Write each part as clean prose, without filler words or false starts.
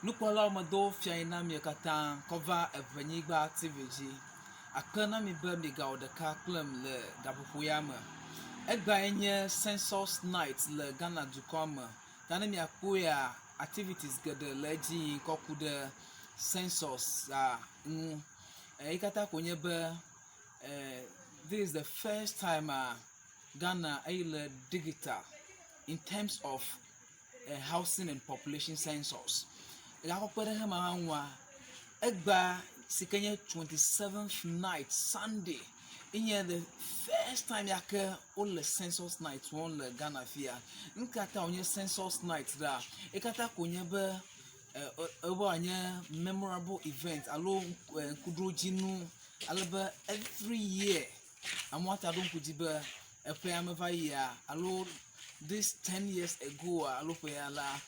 Nukpɔlawo medo fiae na mia katã kɔ va Eʋenyigba TV dzi. Akpe na mi be migawɔ ɖeka kplem le gaƒoƒo ya me. Egbae nye Census Night le Ghana dukɔa me. Ta ne miakpɔea, activities geɖe le edzi yim kɔ ku ɖe census-a ŋu. Eyi katã ko nye be this is the first time a Ghana eyi le digital in terms of housing and population census. Egakɔ kpe ɖe ema hã ŋua, egbea si ke nye 27th night Sunday enye the first time ya ke wole census night wɔm le Ghana fia. Nu ka ta wònye census night ɖa? Eyi katã ko nye be ebe wòanye memorable event alo ŋkuɖodzinu ale be every year amewo ate ɖo ŋku dzi be eƒea me va yia alo this ten years ago alo ƒe ya la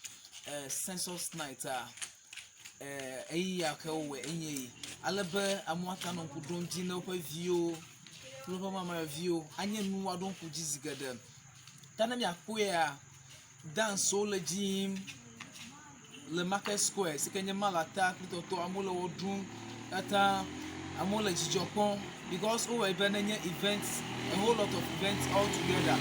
census night a ɣeyiɣi ya ke wowɔe enye yi. Ale be amewo ate anɔ ŋku ɖom dzi na woƒe viwo kple woƒe mamayɔviwo anye nu woaɖo ŋku dzi zi geɖe. Ta ne miakpɔea, dansiwo le edzi yim le market square si ke nye Malata kple tɔtɔ amewo le wɔ ɖum katã amewo le dzidzɔ kpɔm because wowɔe be nenye event a whole lot of events all together.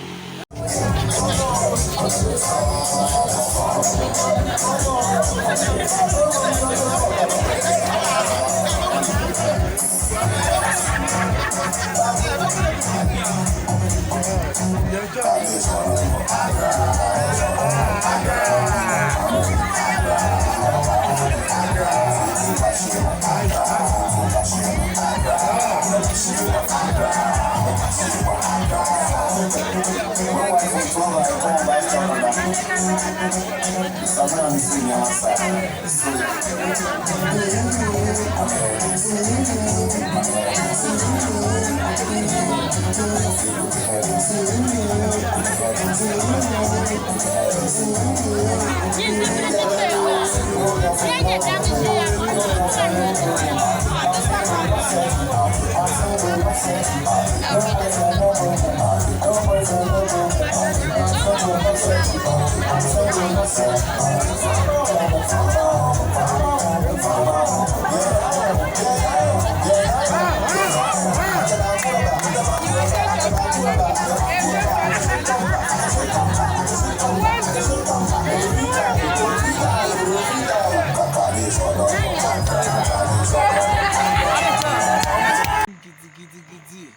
Gidigidigidi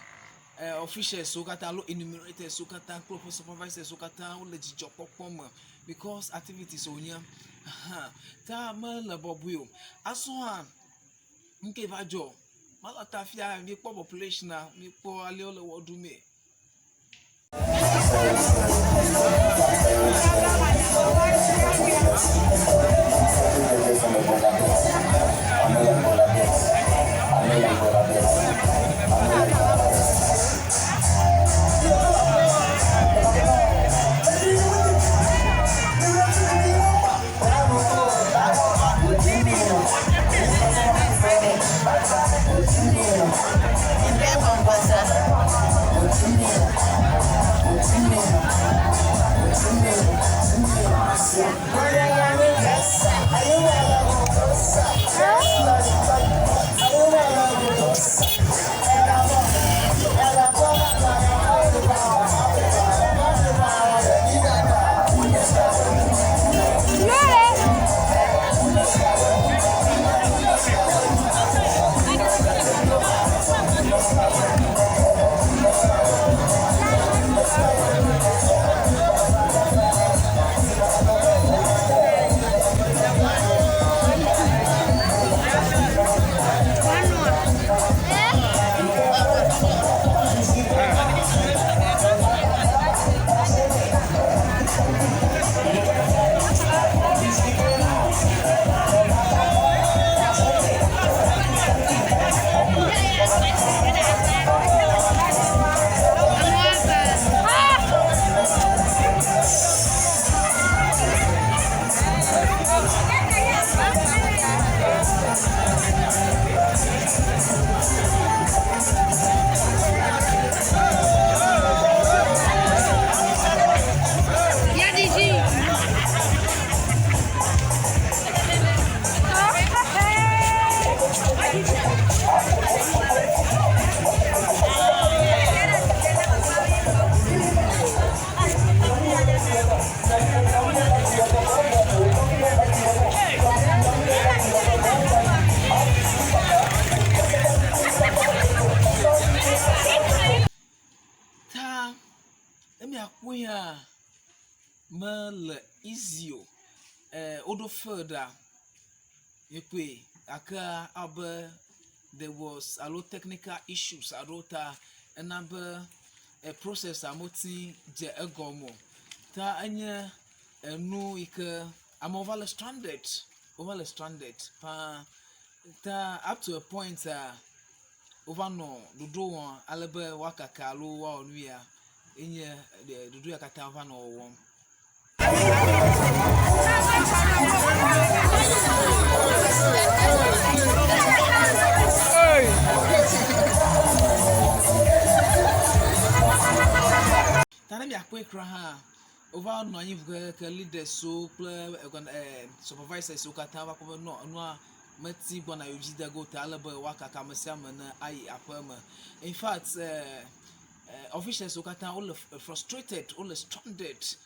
officials wo katã alo enumerators wo katã kple woƒe supervisors wo katã wole dzidzɔkpɔkpɔ me because activities wonye hã ta mele bɔbɔe o. Azɔ hã nu ke va dzɔ malata fia míekpɔ population a míekpɔ ale wole wɔ ɖumee. Woɖo field-a, míekpɔe gake abe there was alo technical issues aɖewo ta ena be process-a meti dze egɔme o. Ta enye enu yi ke amewo va le stranded, wova le stranded paa. Ta up to a point-a, wova nɔ ɖoɖo wɔm ale be woakaka alo woawɔ nu ya enye ɖoɖo ya katã wova nɔ wɔwɔm. Ta ne miakpɔe kura hã, wova nɔ anyi ŋu ke leaders-wo kple supervisors-wo katã va kpɔ be nɔ enua meti gbɔna yewo dzi de ge o ta ele be woakaka ame sia ame ne ayi aƒe me. In fact, officials-wo katã wole frustrated, wole stranded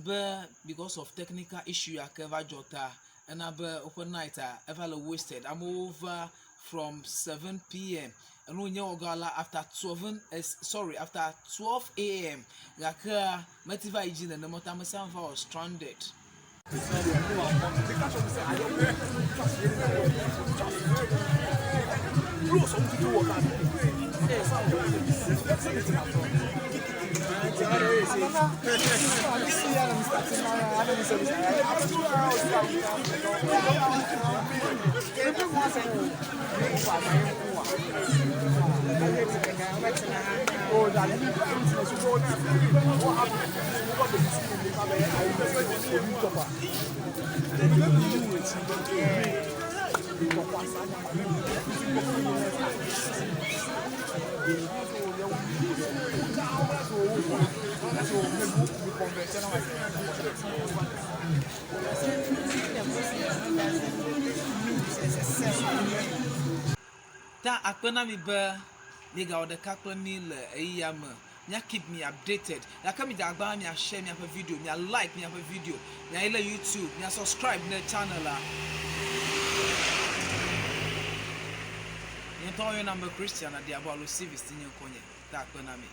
be because of technical issue ya ke va dzɔ ta ena be woƒe night-a eva le wasted. Amewo va from 7 pm enu wònye wɔ gã la after 12 sorry after 12 am gakea meti va yi dzi nenema ta ame sia ame va wɔ stranded. Ta akpe na mi be miegawɔ ɖeka kple mí le ɣeyiɣia me. Mía keep mi updated. Gake midze agbagba mia share miaƒe video, mia like miaƒe video, miayi ɖe YouTube, mia subscribe ne channel la. Nye ŋutɔ woyɔnam be Christian Adiabo alo Civis nye ŋkɔnye. Ta akpe na mi.